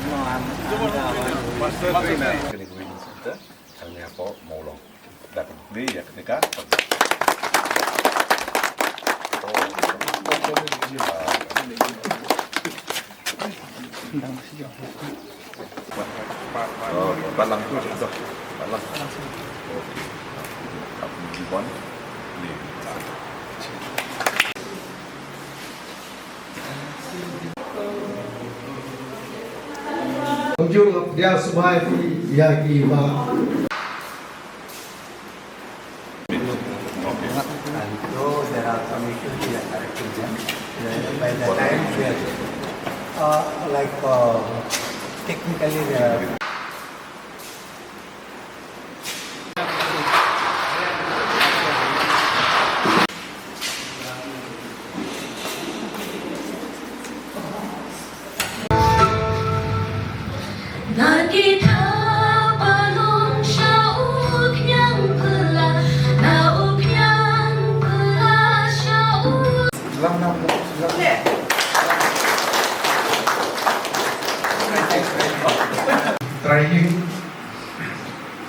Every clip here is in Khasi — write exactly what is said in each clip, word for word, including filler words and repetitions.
Kane ka Weaving Centre, kane hapoh Mawlong. Da ka bukli ïa kane ka. Oh, balang tu, tu. Balang. Oh. One. Ni. Hujur ap dia subai ïa ki ba. And so there are some issues we are correcting them. Uh, by the time we are, uh, like, uh, technically there are Na ki thaw palung sha u khñiang phylla, na u khñiang phylla sha u. Trai ïing.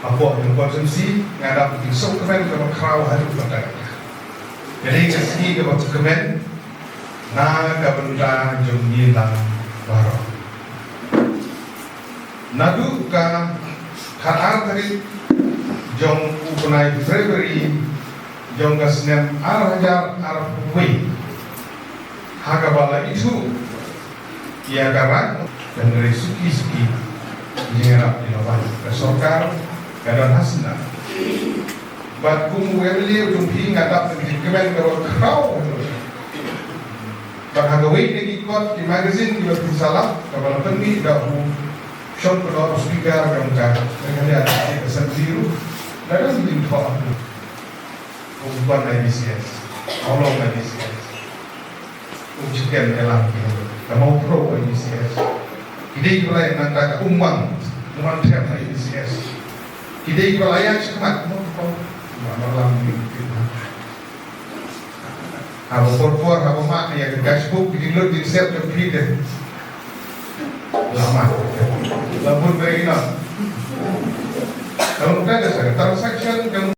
Hapoh jong constituency nga dap ïa ki sngewkmen kaba khraw haduh katta katta. Ka dei ka sngi kaba kmen na ka bynta jong ngi lang baroh. Naduh ka khatar tarik jong u bnai February jong ka snem ar hajar arphew wei, ha kaba la ithuh ïa ka raid, hynrei suki suki jingïarap ki la wan, ka sorkar ka don ha sla. Bad kum u MLA u jong phi nga dap ka jingkmen kaba khraw. Bad ha kawei na ki kot ki magazine kiba phi sa lap, kaba la pynmih da u Sean Pynor, u speaker jong ka Meghalaya Legislative Assembly ruh, la don ka jingthoh. U wan na MDCS, u long na MDCS. U chicken ka lam ki, ka mau pro ka MDCS. Ki dei kiba la ïa nangta ka umang, umang thep ka MDCS. Ki dei kiba la ïa shikmat, mau pro, umang lam ki, ki. Haba por por, haba mah ïa ka textbook, ki jinglut jingsep jong phi te. Lama. Lama very enough. Kalau kita ada transaction, kalau